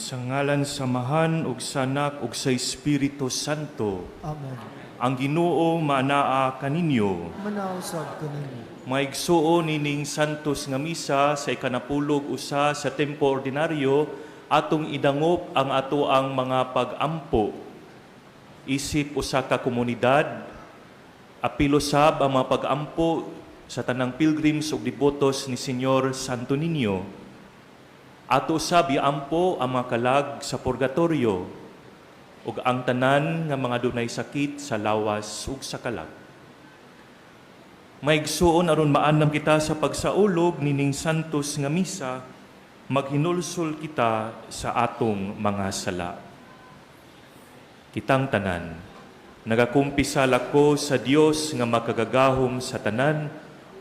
Sa ngalan sa Amahan ug sa Anak ug sa Espiritu Santo. Amen. Ang Ginoo maanaa kaninyo. Manaa usab kaninyo. Maigsuon, nining santos nga misa sa 11 sa tempo ordinaryo, atong idangop ang atoang mga pag-ampo. Isip usa ka komunidad, apil usab ang mga pag-ampo sa tanang pilgrims ug debotos ni Señor Santo Niño. Ato usab iampo ang mga kalag sa purgatorio ug ang tanan nga mga dunay sakit sa lawas ug sa kalag. Maigsuon, aron maandam kita sa pagsaulog nining santos nga misa, maghinulsol kita sa atong mga sala. Kitang tanan, nagakumpisal ako sa Dios nga makagagahom sa tanan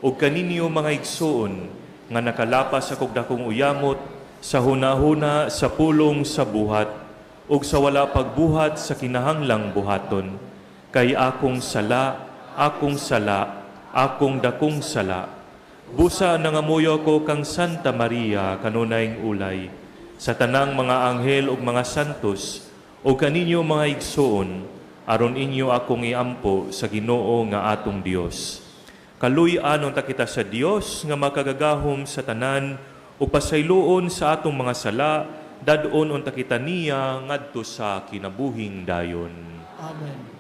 ug kaninyo, mga igsuon, nga nakalapas akog dakong uyamot sa hunahuna, sa pulong, sa buhat ug sa wala pagbuhat sa kinahanglang buhaton. Kay akong sala, akong sala, akong dakong sala. Busa nangamuyo ko kang Santa Maria, kanunayng ulay, sa tanang mga anghel ug mga santos, ug kaninyo, mga igsuon, aron inyo akong iampo sa Ginoo nga atong Dios. Kaluy-an unta kita sa Dios nga makagagahom sa tanan ug pasayloon sa atong mga sala, dad-on unta kita niya ngadto sa kinabuhing dayon. Amen.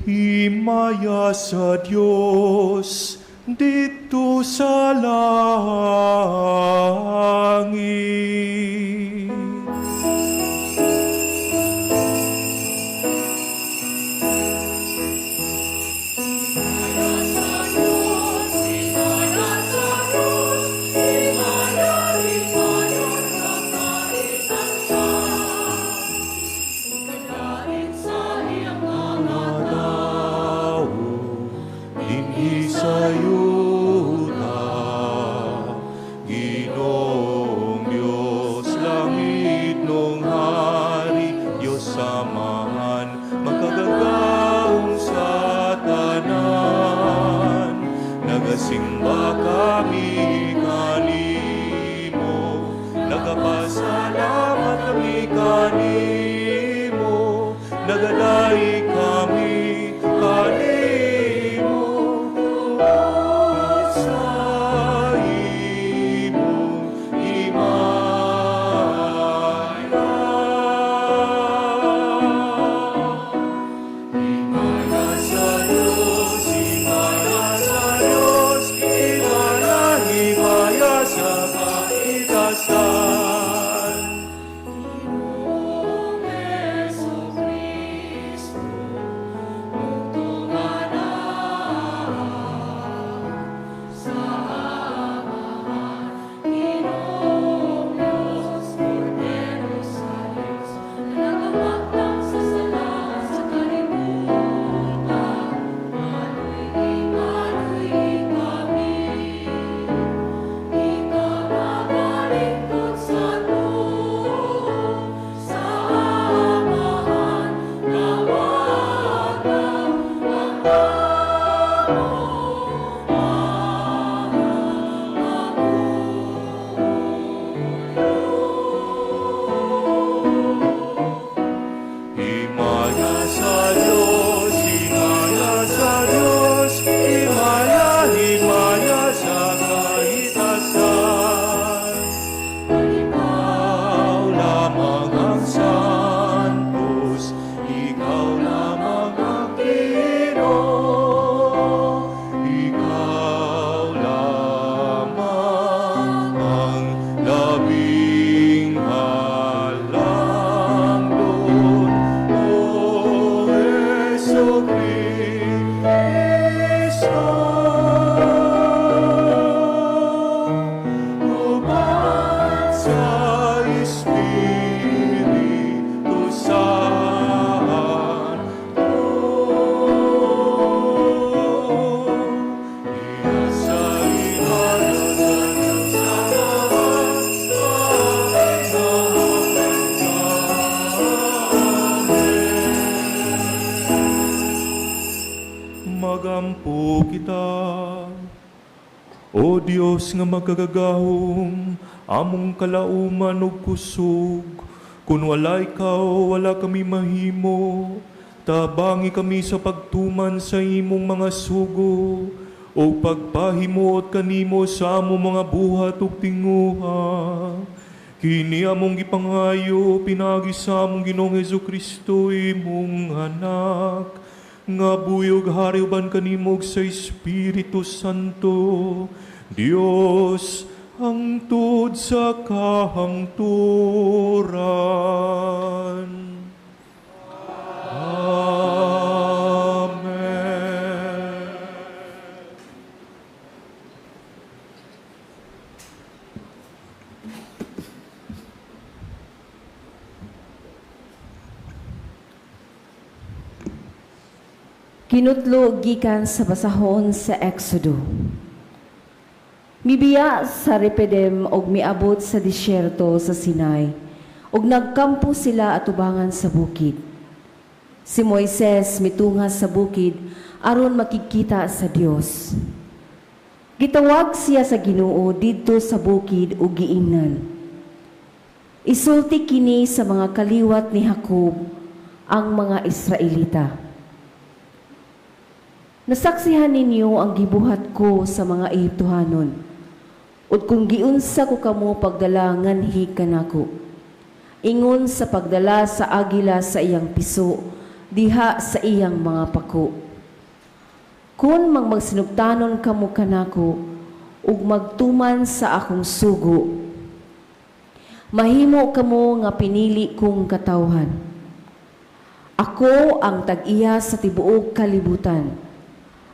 Himaya sa Dios didto sa langit. Mga tao dinhi sa yuta, Ginoong Dios, langitnong hari, Dios Amahan, makagagahom sa tanan. Nagasimba kami kanimo, nagapasalamat kami kanimo, nagadaig kami kanimo sa imong himaya. Himaya sa Diyos, himaya sa Diyos, himaya, himaya sa kaitasan. Ginoong Hesukristo. O Dios nga makagagahom, among kalauman ug kusog, kun wala ikaw, wala kami mahimo. Tabangi kami sa pagtuman sa imong mga sugo o pagpahimuot kanimo sa among mga buhat ug tinguha. Kini among gipangayo pinaagi sa among Ginoong Hesukristo, imong anak, nga buhi ug hari uban kanimo ug sa Espiritu Santo, Dios, hangtod sa kahangturan. Amen. Kinutlo gikan sa basahon sa Exodo. Mibiya sa Repidem og miabot sa disyerto sa Sinai, ug nagkampo sila atubangan sa bukid. Si Moises mitunga sa bukid aron makigkita sa Dios. Gitawag siya sa Ginoo didto sa bukid ug giingnan: "Isulti kini sa mga kaliwat ni Jacob, ang mga Israelita. Nasaksihan ninyo ang gibuhat ko sa mga Ehiptohanon, ug kung giunsa ko kamo pagdala nganhi kanako, ingon sa pagdala sa agila sa iyang piso diha sa iyang mga pako. Kung magsinugtanon kamo kanako ug magtuman sa akong sugo, mahimo kamo nga pinili kong katawhan. Ako ang tag-iya sa tibuok kalibutan,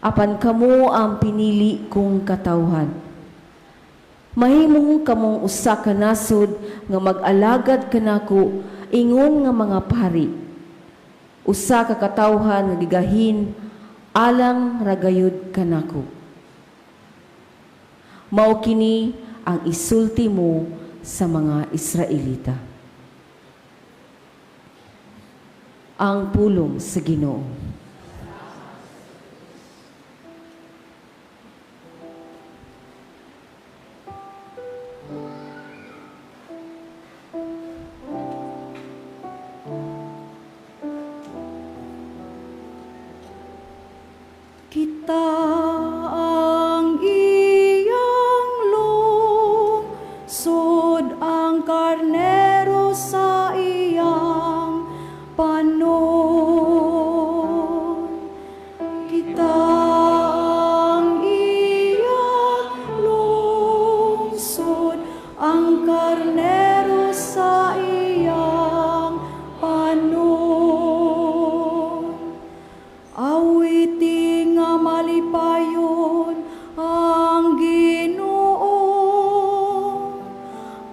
apan kamo ang pinili kong katawhan. Mahimo kamong usa ka nasod nga mag-alagad kanako ingon nga mga pari. Usa ka katawhan nga gigahin alang ra gayud kanako. Mao kini ang isulti mo sa mga Israelita." Ang pulong sa Ginoo. Kita ang iyang lungsod, ang karnero sa iyang panon. Kita ang iyang lungsod, ang karnero sa iyang panon. Awiti nga malipayon ang Ginoo,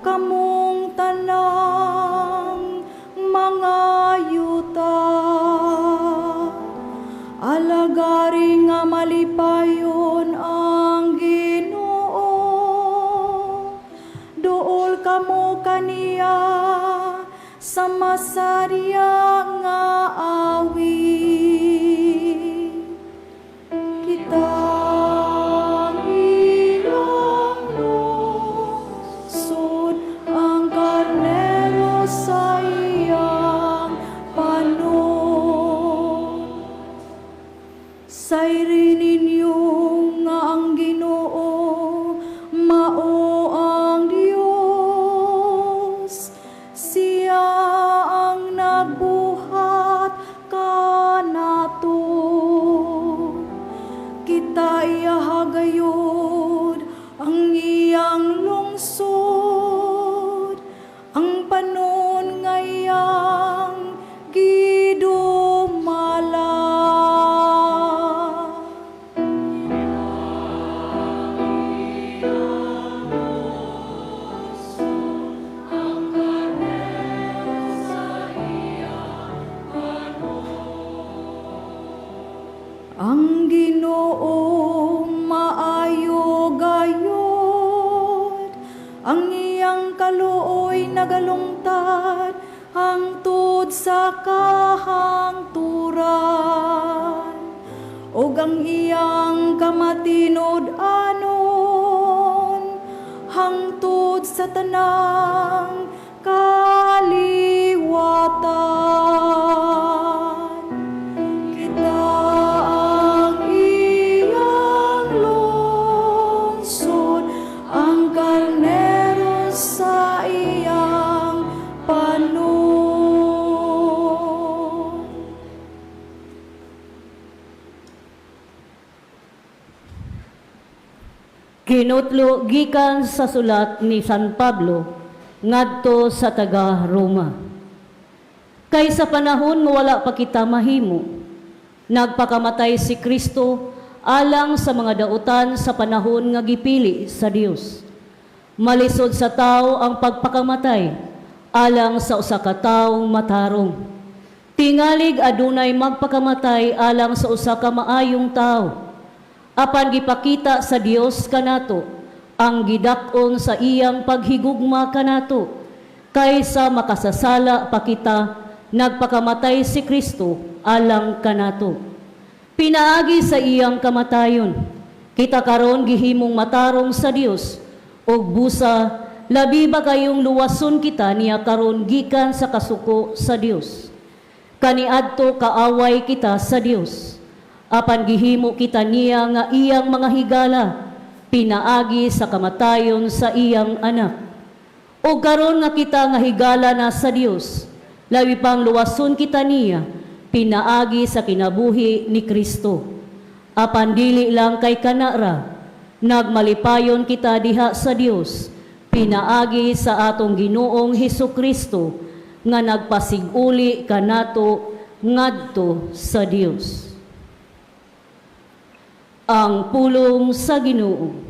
kamong tanang mga yuta. Alagari nga malipayon ang Ginoo, duol kamo kaniya sa masarya nga awit. Kita ang iyang lungsod, ang karnero sa iyang panon. Sayri ninyo nga ang Ginoo mao ang Dios. Siya ang nagbuhat kanato. Kita iyaha gayud ang iyang lungsod, ang panon nga iyang gidumala. Ang Ginoo maayo gayud, ang iyang kaluoy nagalungtad hangtod sa kahangturan, ug ang iyang kamatinud-anon hangtod sa tanang kaliwatan. Kita ang iyang lungsod, ang karnero sa iyang panot. Kinutlo gikan sa sulat ni San Pablo ngadto sa taga Roma. Kay sa panahon nga wala pa kita mahimo, nagpakamatay si Kristo alang sa mga dautan sa panahon nga gipili sa Dios. Malisod sa tao ang pagpakamatay alang sa usa ka tawo matarong. Tingalig adunay magpakamatay alang sa usa ka maayong tawo. Apan gipakita sa Dios kanato ang gidak-on sa iyang paghigugma kanato, kaysa makasasala pa kita, nagpakamatay si Kristo alang kanato. Pinaagi sa iyang kamatayon, kita karon gihimong matarong sa Dios, ug busa labi ba kayong luwason kita niya karon gikan sa kasuko sa Dios. Kaniadto kaaway kita sa Dios, apan gihimo kita niya nga iyang mga higala, pinaagi sa kamatayon sa iyang anak. O karon nga kita nga higala na sa Dios, labi pang luwason kita niya, pinaagi sa kinabuhi ni Kristo. Apan dili lang kay kanara, nagmalipayon kita diha sa Dios, pinaagi sa atong Ginoong Hesus Kristo, nga nagpasiguli kanato ngadto sa Dios. Ang pulong sa Ginoo.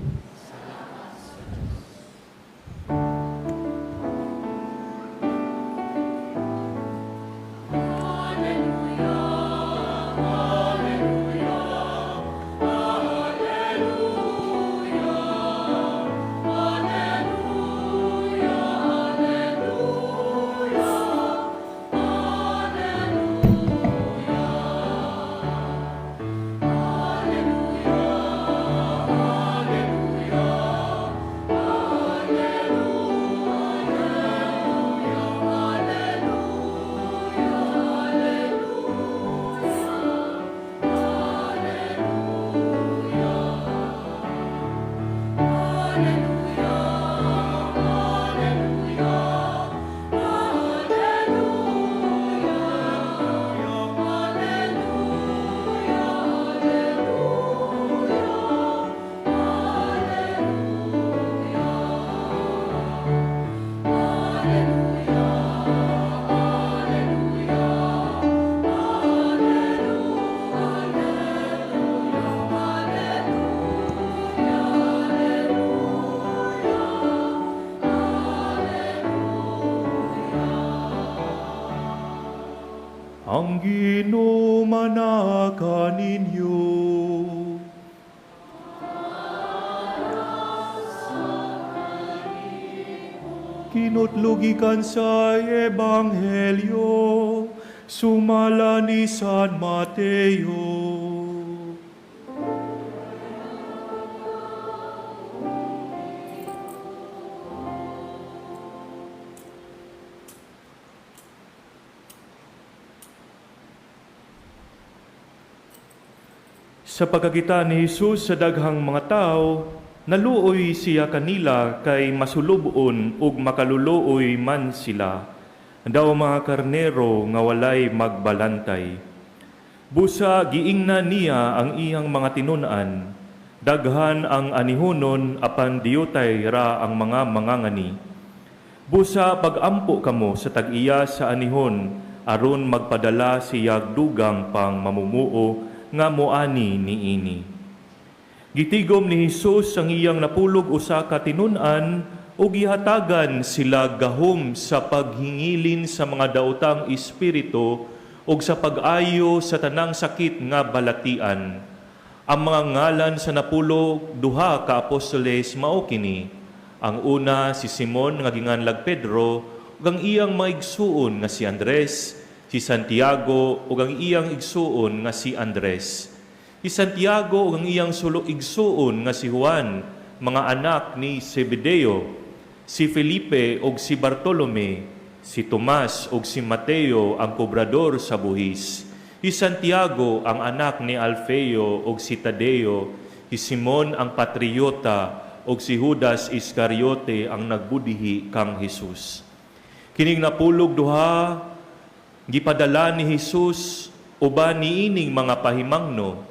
Ang Ginoo manaka ninyo. Kinutlugikan sa Ebanghelyo, sumala ni San Mateo. Sa pagkakita ni Jesus sa daghang mga tao, naluoy siya kanila kay masulubon ug makaluluoy man sila. Daw mga karnero nga walay magbalantay. Busa giingna niya ang iyang mga tinun-an. Daghan ang anihunon apan diyutay ra ang mga mangangani. Busa pagampo kamo sa tag-iya sa anihon aron magpadala siyag dugang pang mamumuo nga moani niini. Gitigom ni Hesus ang iyang napulog usa ka tinun-an ug gihatagan sila gahom sa paghingilin sa mga daotang espiritu ug sa pag-ayo sa tanang sakit nga balatian. Ang mga ngalan sa napulog duha ka apostoles mao kini. Ang una si Simon nga ginganlag Pedro ug ang iyang maigsuon nga si Andres, si Santiago ug ang iyang igsuon nga si Andres. Si Santiago ug ang iyang sulo igsuon nga si Juan, mga anak ni Zebedeo, si Felipe ug si Bartolome, si Tomas ug si Mateo ang kobrador sa buhis, si Santiago ang anak ni Alfeo ug si Tadeo, si Simon ang patriota ug si Judas Iscariote ang nagbudihi kang Hesus. Kining 12 gipadala ni Hesus uban niining mga pahimangno: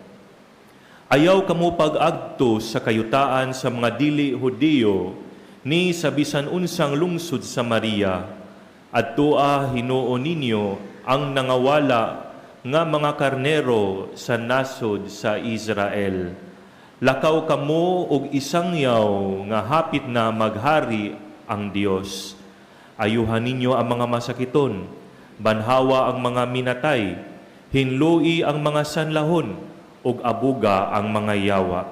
"Ayaw kamo pag-agto sa kayutaan sa mga dili Hudiyo ni sa bisan unsang lungsod sa Samaria. Adtoa hinuon ninyo ang nangawala nga mga karnero sa nasod sa Israel. Lakaw kamo og isangyaw nga hapit na maghari ang Dios. Ayuhan ninyo ang mga masakiton, banhawa ang mga minatay, hinloi ang mga sanlahon, ug abuga ang mga yawa.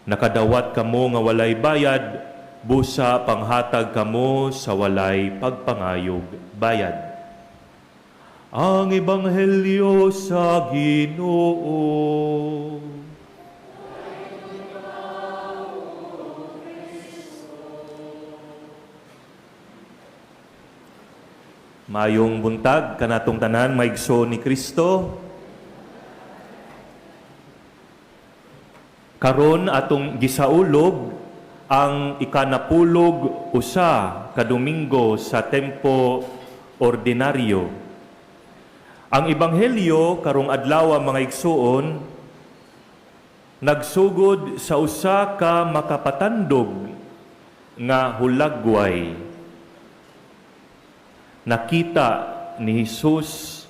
Nakadawat kamo nga walay bayad, busa panghatag kamo sa walay pagpangayog bayad." Ang Ebanghelyo sa Ginoo. Mayong buntag kanatong tanan, maigsoon ni Kristo. Karon atong gisaulog ang 91 ka Domingo sa tempo ordinaryo. Ang ebanghelyo karong adlaw, mga igsuon, nagsugod sa usa ka makapatandog nga hulagway. Nakita ni Jesus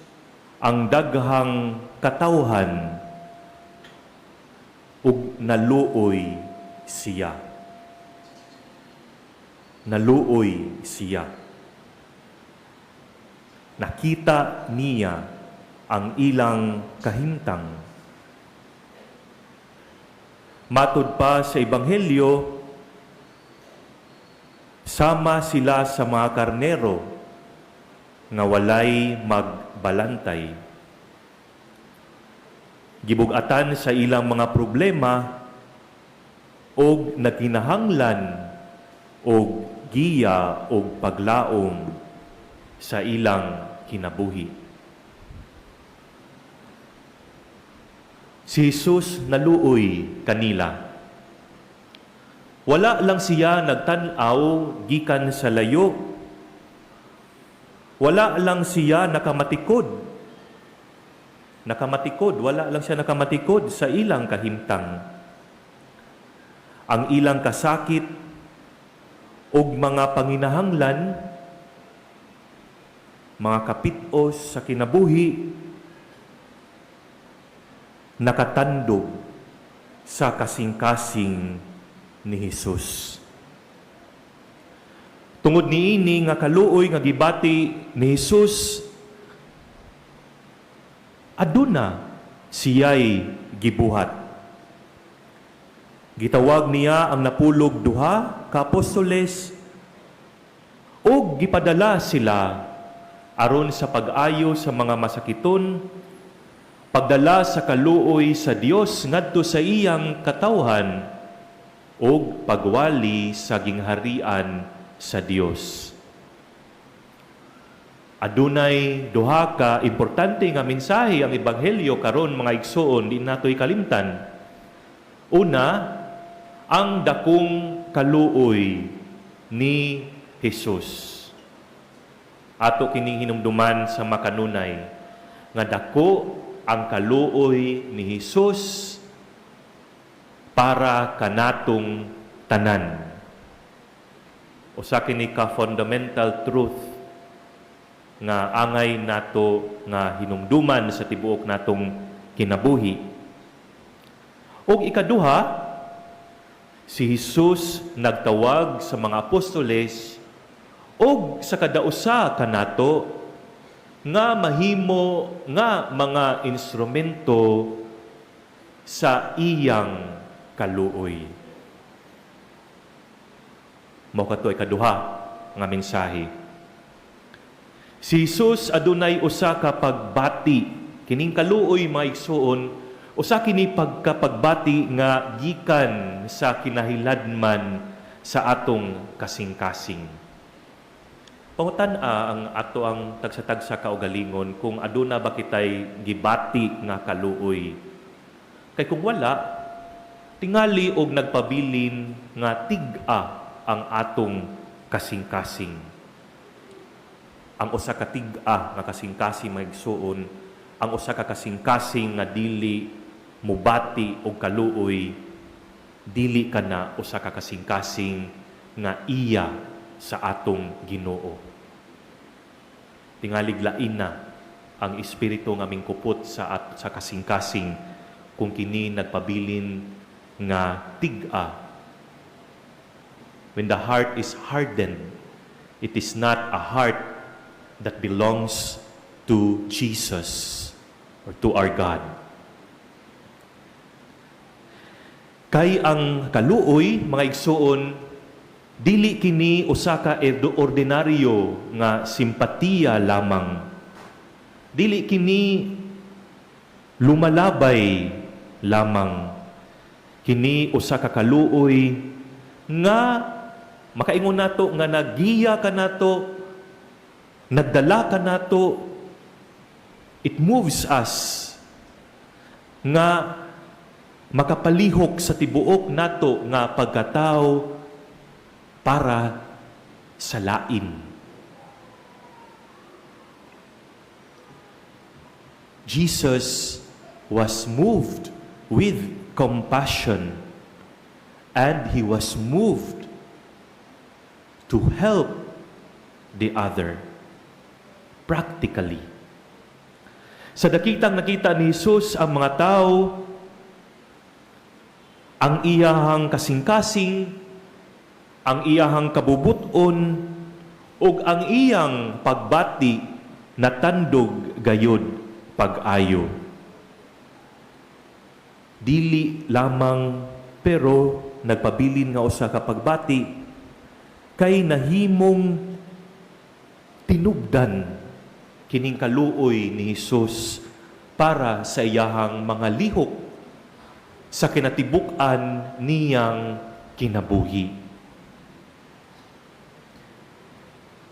ang daghang katawhan ug naluoy siya. Naluoy siya. Nakita niya ang ilang kahimtang. Matud pa sa Ebanghelyo, sama sila sa mga karnero nga walay magbalantay. Gibug-atan sa ilang mga problema og nagkinahanglan og giya og paglaom sa ilang kinabuhi. Si Jesus naluoy kanila. Wala lang siya nagtan-aw gikan sa layo. Wala lang siya nakamatikod. Nakamatikod, wala lang siya nakamatikod sa ilang kahimtang. Ang ilang kasakit ug mga panginahanglan, mga kapitos sa kinabuhi, nakatandog sa kasing-kasing ni Jesus. Tungod niini nga kaluoy nga gibati ni Jesus, aduna siya'y gibuhat. Gitawag niya ang 12 ka apostoles ug gipadala sila aron sa pag-ayo sa mga masakiton, pagdala sa kaluoy sa Dios ngadto sa iyang katawhan, ug pagwali sa gingharian sa Dios. Adunay duha ka importante nga mensahe ang ebanghelyo karon, mga igsoon, di natoy kalimtan. Una, ang dakong kaluoy ni Jesus. Ato kining hinumduman sa makanunay nga dako ang kaluoy ni Jesus para kanatong tanan. Usa kini ka fundamental truth nga angay nato nga hinumduman sa tibuok natong kinabuhi. Og ikaduha, si Jesus nagtawag sa mga apostoles og sa kada usa kanato nga mahimo nga mga instrumento sa iyang kaluoy. Mao kato ikaduha nga mensahe. Si Jesus adunay usa ka pagbati kining kaluoy, mga igsoon, Usa kini pagkapagbati nga gikan sa kinahiladman sa atong kasing-kasing. Pangutan-a ang ato ang tagsa-tagsa kaugalingon kung aduna ba kitay gibati nga kaluoy. Kay kung wala, tingali og nagpabilin nga tig-a ang atong kasing-kasing. Ang usa ka tig-a nga kasing-kasing, mga igsuon, ang usa ka kasing-kasing nga dili mubati og kaluoy, dili kana usa ka kasing-kasing nga iya sa atong Ginoo. Tingalig lain na ang espiritu nga mingkupot sa kasing-kasing kung kini nagpabilin nga tig-a. When the heart is hardened, it is not a heart that belongs to Jesus or to our God. Kay ang kaluoy, mga igsuon, dili kini usa ka ordinaryo nga simpatiya lamang. Dili kini lumalabay lamang. Kini usa ka kaluoy nga makaingon nato nga nagiya kanato, nagdala kanato. It moves us nga makapalihok sa tibuok nato nga pagkatao para sa lain. Jesus was moved with compassion and he was moved to help the other practically. Sa dakitang nakita ni Jesus ang mga tao, ang iyahang kasing-kasing, ang iyahang kabubuton, ug ang iyang pagbati natandog gayod pag-ayo. Dili lamang pero nagpabilin nga usa ka pagbati kay nahimong tinubdan kining kaluoy ni Hesus para sa iyahang mga lihok sa kinatibuk-an niyang kinabuhi.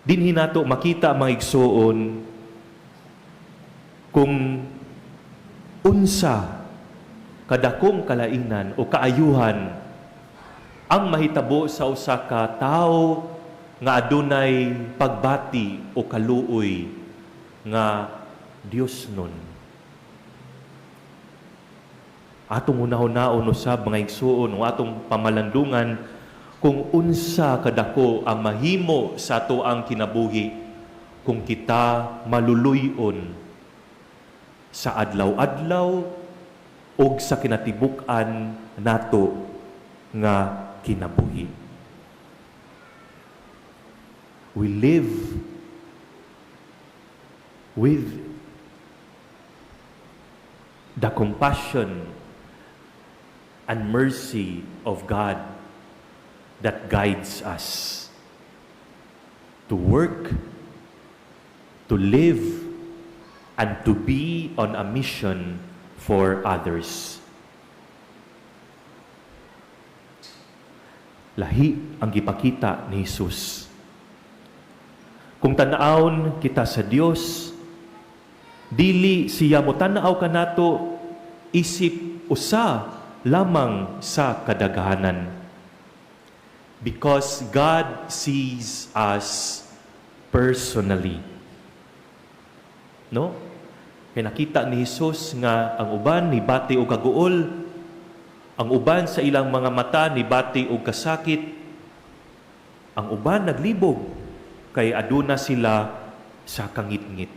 Dinhi nato makita, mga igsuon, kung unsa kadakong kalainan o kaayuhan ang mahitabo sa usa ka tawo nga adunay pagbati o kaluoy nga Dios nun. Atong hunahun-hunaon usab, mga igsuon, o atong pamalandungan kung unsa kadako ang mahimo sa ato ang kinabuhi kung kita maluluy-on sa adlaw-adlaw og sa kinatibuk-an nato nga kinabuhi. We live with the compassion and mercy of God that guides us to work, to live, and to be on a mission for others. Lahi ang gipakita ni Jesus. Kung tan-awon kita sa Dios, dili siya mo tan-aw kanato isip usa lamang sa kadaghanan. Because God sees us personally. No? Kay nakita ni Jesus nga ang uban nibati og kaguol, ang uban sa ilang mga mata nibati og kasakit, ang uban naglibog kay aduna sila sa kangitngit.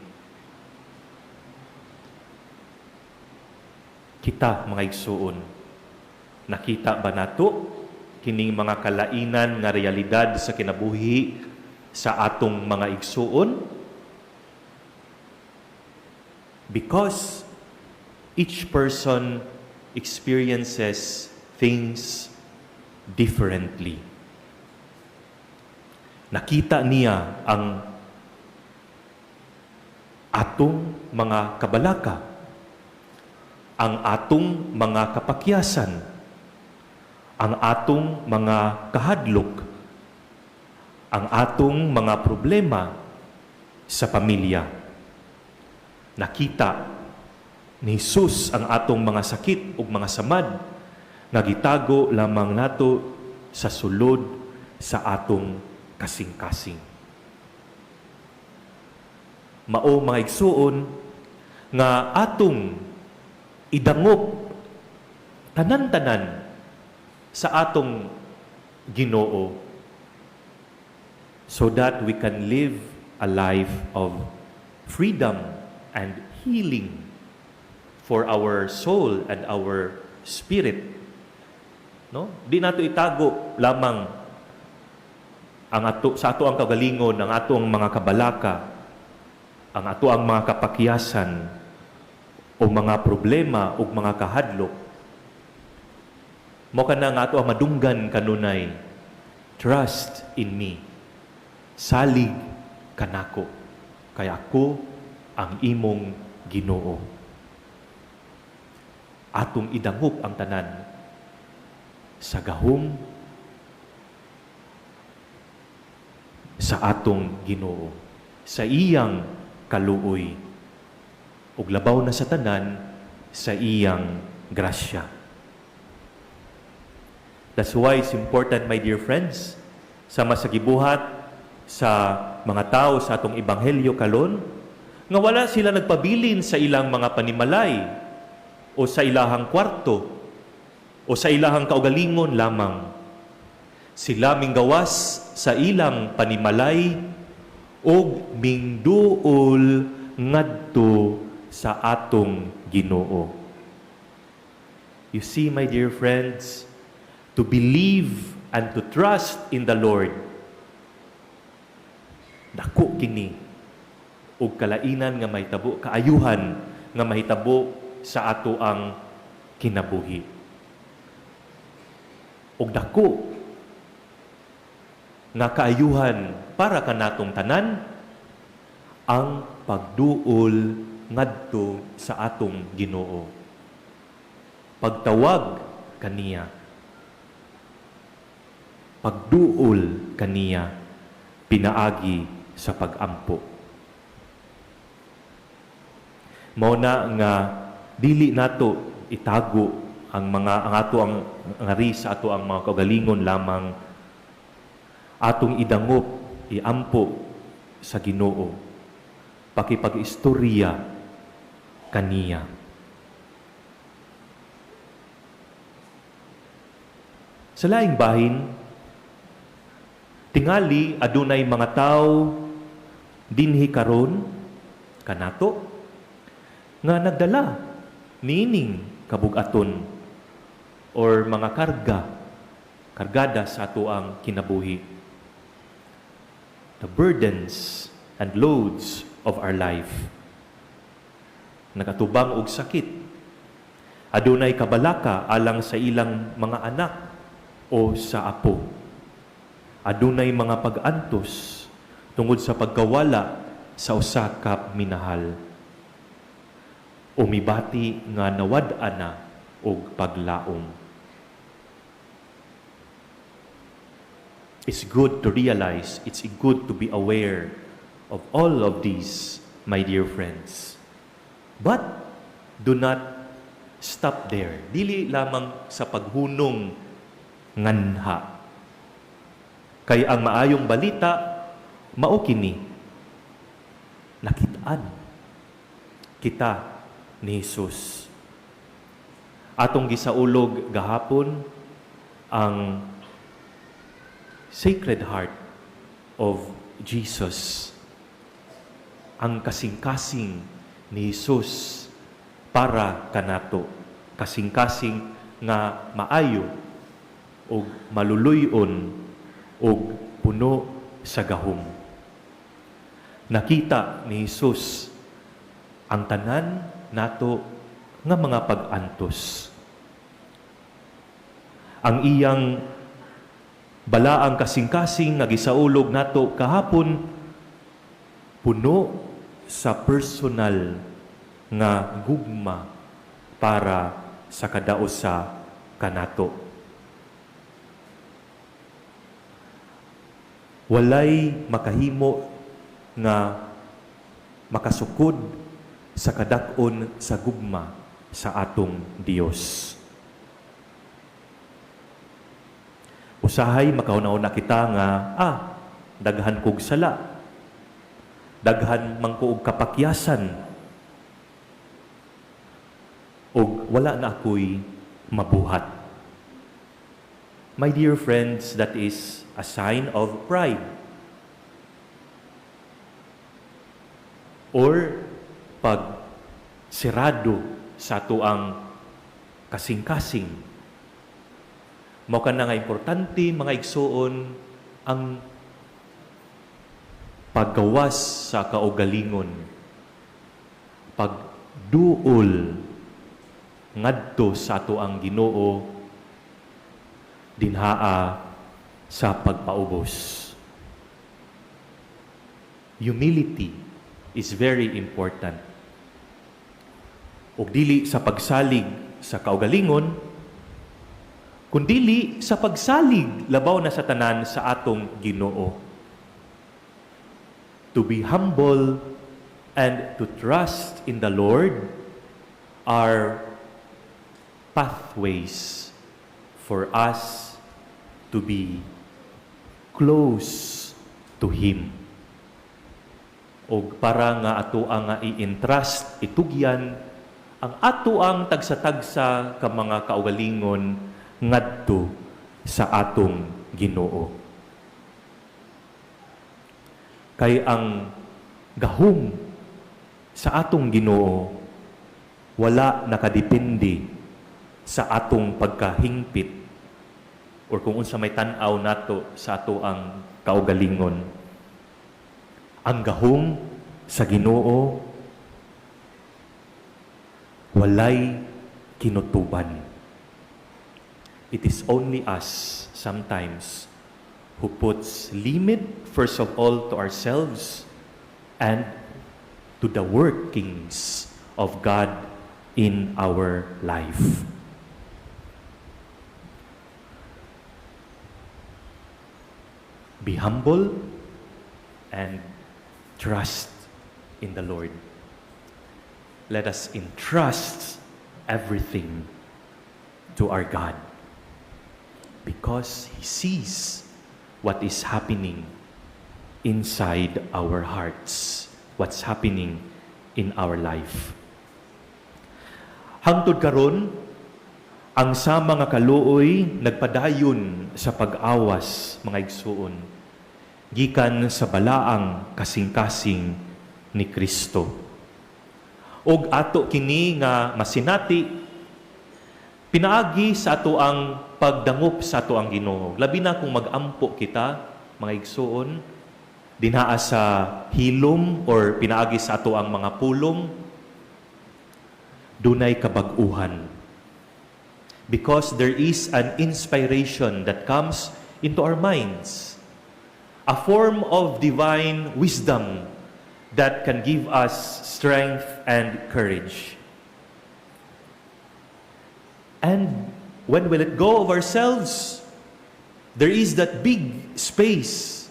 Kita, mga igsuon, nakita ba nato kining mga kalainan nga realidad sa kinabuhi sa atong mga igsuon? Because each person experiences things differently. Nakita niya ang atong mga kabalaka, Ang atong mga kapakyasan, ang atong mga kahadlok, ang atong mga problema sa pamilya. Nakita ni Jesus ang atong mga sakit ug mga samad nga gitago lamang nato sa sulod sa atong kasing-kasing. Mao, mga igsuon, nga atong idangop tanan-tanan sa atong Ginoo so that we can live a life of freedom and healing for our soul and our spirit. No? Di nato itago lamang ang ato sa ato ang kagalingon, ang ato ang mga kabalaka, ang ato ang mga kapakyasan o mga problema o mga kahadlok. Mao kana nga ato ang madunggan kanunay. "Trust in me. Salig kanako. Kay ako ang imong Ginoo." Atong idangop ang tanan sa gahom sa atong Ginoo, sa iyang kaluoy, ug labaw na sa tanan, sa iyang grasya. That's why it's important, my dear friends, sama sa gibuhat sa mga tao sa atong ebanghelyo karon, nga wala sila nagpabilin sa ilang mga panimalay o sa ilahang kwarto o sa ilahang kaugalingon lamang. Sila minggawas sa ilang panimalay og mingduol ngadto sa atong Ginoo. You see, my dear friends, to believe and to trust in the Lord, dako kini og kalainan nga mahitabo, kaayuhan nga mahitabo sa ato ang kinabuhi. Og dako nga kaayuhan para kanatong tanan ang pagduol ngadto sa atong Ginoo. Pagtawag kaniya. Pagduol kaniya pinaagi sa pagampo. Mao na nga dili nato itago ang mga ang ato ang ngari sa ato ang mga kaugalingon lamang. Atong idangop, iampo sa Ginoo, pakipag-istorya kaniya. Sa laing bahin, tingali adunay mga tawo dinhi karon kanato nga nagdala niining kabugaton or mga karga, kargada sa ato ang kinabuhi. The burdens and loads of our life. Nagatubang og sakit. Adunay kabalaka alang sa ilang mga anak o sa apo. Adunay mga pag-antos tungod sa pagkawala sa usa ka minahal. O mibati nga nawad-an na og paglaom. It's good to realize, it's good to be aware of all of these, my dear friends. But do not stop there. Dili lamang sa paghunong nganha. Kay ang maayong balita, mao kini. Nakit-an kita ni Jesus. Atong gisaulog gahapon ang Sacred Heart of Jesus. Ang kasing-kasing ni Jesus para kanato. Kasing-kasing nga maayo og maluluy-on og puno sa gahom. Nakita ni Jesus ang tanan nato nga mga pag-antos. Ang iyang balaang kasing-kasing nga gisaulog nato kahapon, puno sa personal nga gugma para sa kada usa kanato. Walay makahimo nga makasukod sa kadak-on sa gugma sa atong Dios. Usahay makahuna-huna kita nga daghan kog sala, daghan man ko og kapakyasan, ug wala na ako'y mabuhat. My dear friends, that is a sign of pride. Or pag sirado sa atoang kasing-kasing. Mao kana nga importante, mga igsuon, ang paggawas sa kaugalingon, pagduol ngadto sa atoang Ginoo dinhaa sa pagpaubos. Humility is very important. Ug dili sa pagsalig sa kaugalingon, kundili sa pagsalig labaw na sa tanan sa atong Ginoo. To be humble and to trust in the Lord are pathways for us to be close to Him. Og para nga ato ang nga i-entrust, itugyan ang ato ang tagsa-tagsa ka mga kaugalingon ngadto sa atong Ginoo. Kay ang gahom sa atong Ginoo wala nakadepende sa atong pagkahingpit or kung unsa may tan-aw nato sa ato ang kaugalingon. Ang gahom sa Ginoo walay kinutuban. It is only us sometimes who puts limit first of all to ourselves and to the workings of God in our life. Be humble and trust in the Lord. Let us entrust everything to our God because He sees what is happening inside our hearts, what's happening in our life. Hangtod karon, ang sama nga kaluoy nagpadayon sa pag-awas, mga igsuon, gikan sa balaang kasing-kasing ni Kristo. Og ato kini nga masinati pinaagi sa ato ang pagdangop sa ato ang Ginoo. Labi na kung mag-ampo kita, mga igsuon, dinhaa sa hilom or pinaagi sa ato ang mga pulong, dunay kabag-uhan. Because there is an inspiration that comes into our minds, a form of divine wisdom that can give us strength and courage. And when we let go of ourselves, there is that big space,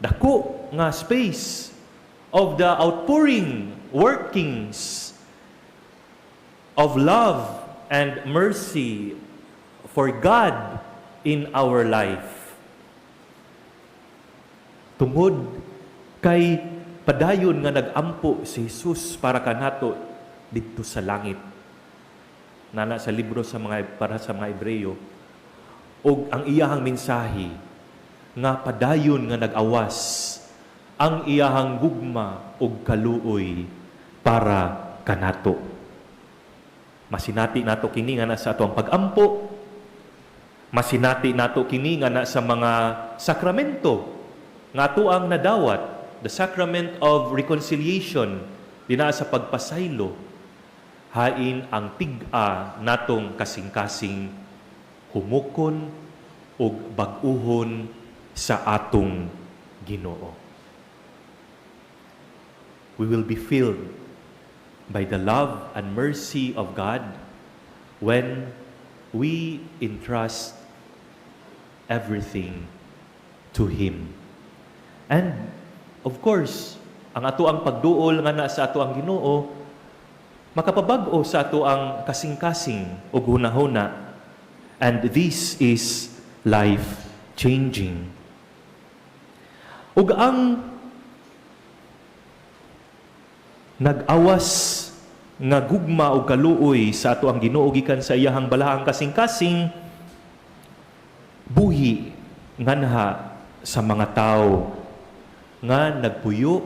dako nga space of the outpouring workings of love and mercy for God in our life. Tungod kay padayon nga nag-ampo si Jesus para kanato didto sa langit. Nana sa libro sa mga para sa mga Hebreyo, og ang iyahang mensahe nga padayon nga nag-awas ang iyahang gugma og kaluoy para kanato. Masinati nato kini nga na sa ato ang pag-ampo. Masinati nato kini nga na sa mga sakramento nga ato ang nadawat, the sacrament of reconciliation, dinaa sa pagpasaylo, hain ang tig-a natong kasing-kasing humukon ug bag-uhon sa atong Ginoo. We will be filled By the love and mercy of God when we entrust everything to Him. And of course, ang atoang pagduol nga na sa atoang Ginoo makapabag-o sa atoang kasing-kasing ug hunahuna, and this is life changing. Ug ang nag-awas nga gugma o kaluoy sa atoang Ginoo gikan sa iyahang balaang kasing-kasing buhi nganha sa mga tao nga nagpuyo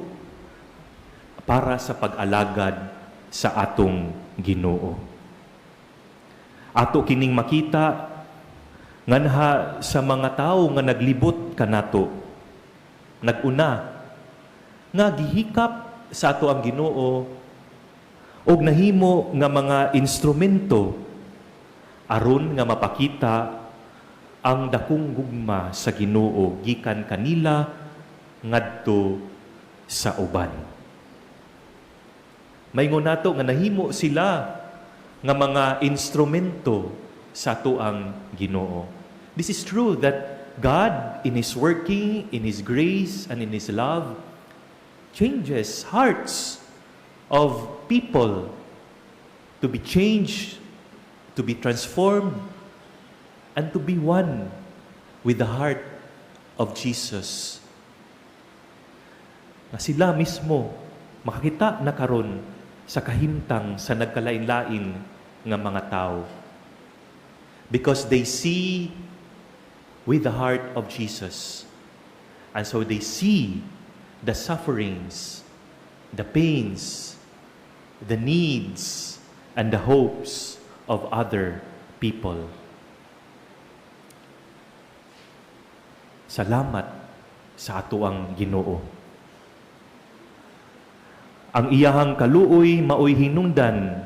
para sa pag-alagad sa atong Ginoo. Ato kining makita nganha sa mga tao nga naglibot kanato. Naguna nga gihikap sa atoang Ginoo og nahimo nga mga instrumento aron nga mapakita ang dakong gugma sa Ginoo gikan kanila ngadto sa uban. Maingon nato nga nahimo sila nga mga instrumento sa atoang Ginoo. This is true that God, in His working, in His grace, and in His love, changes hearts of people to be changed, to be transformed, and to be one with the heart of Jesus. Na sila mismo makakita na karon sa kahimtang sa nagkalain-lain nga mga tao. Because they see with the heart of Jesus. And so they see the sufferings, the pains, the needs, and the hopes of other people. Salamat sa atoang Ginoo. Ang iyahang kaluoy maoy hinungdan,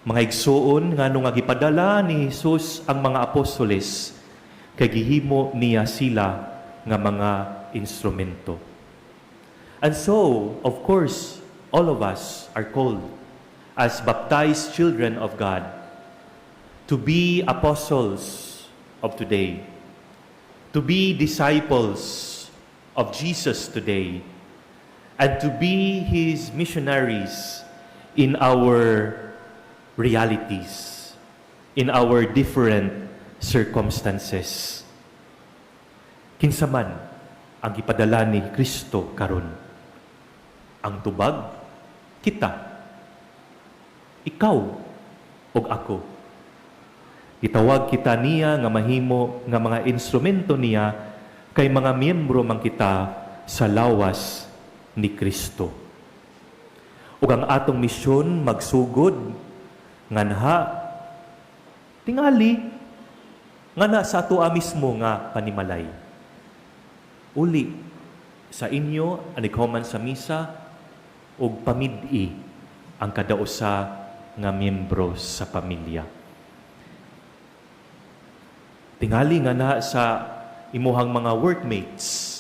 mga igsuon, ngano nga gipadala ni Jesus ang mga apostoles kay gihimo niya sila nga mga instrumento. And so, of course, all of us are called as baptized children of God to be apostles of today, to be disciples of Jesus today, and to be His missionaries in our realities, in our different circumstances. Kinsa man ang gipadala ni Kristo karon? Ang tubag, kita. Ikaw ug ako. Gitawag kita niya nga mahimo nga mga instrumento niya kay mga miyembro man kita sa lawas ni Kristo. Ug ang atong misyon magsugod nganha tingali nga na sa atoa mismo nga panimalay. Uli sa inyo anig human sa misa ug pamid-i ang kada usa nga miyembro sa pamilya. Tingali nga na sa imuhang mga workmates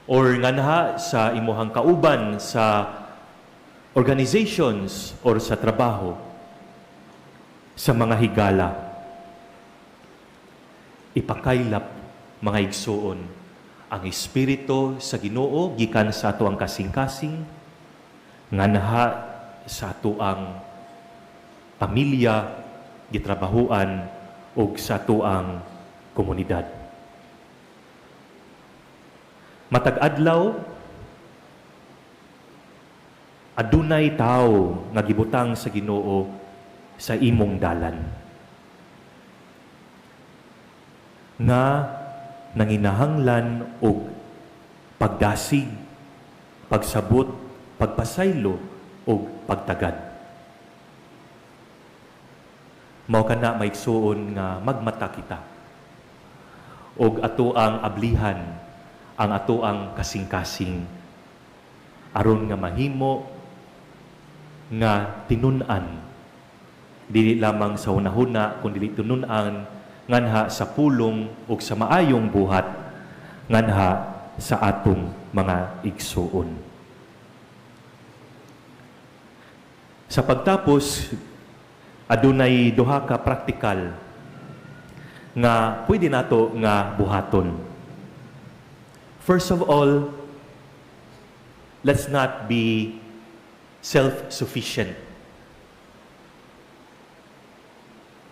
or nganha sa imuhang kauban sa organizations or sa trabaho, sa mga higala. Ipakaylap, mga igsuon, ang espiritu sa Ginoo gikan sa atoang kasing-kasing nganha sa atoang pamilya, gitrabahuan ug sa atoang komunidad. Matag adlaw adunay tawo nga gibutang sa Ginoo sa imong dalan nga nanginahanglan og pagdasig, pagsabot, pagpasaylo ug pagtagad. Mao kana, maigsuon, nga magmata kita og ato ang ablihan ang ato ang kasing-kasing aron nga mahimo nga tinun-an dili lamang sa hunahuna kun dili tinun-an nganha sa pulong ug sa maayong buhat nganha sa atong mga igsuon. Sa pagtapos, adunay duha ka praktikal nga pwede nato nga buhaton. First of all, let's not be self-sufficient.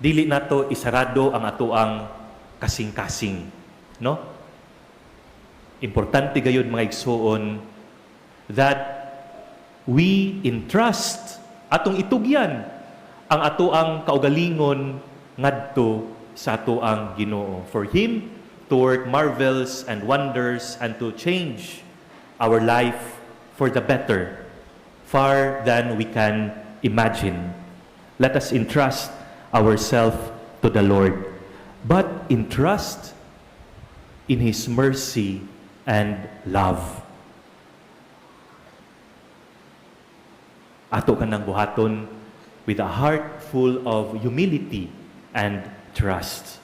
Dili nato isarado ang atoang kasing-kasing, no? Importante gayud, mga igsuon, that we entrust, atong itugyan ang atoang kaugalingon ngadto sa atoang Ginoo for Him to work marvels and wonders and to change our life for the better, far than we can imagine. Let us entrust ourselves to the Lord, but entrust in His mercy and love. Ato kanang buhaton with a heart full of humility and trust.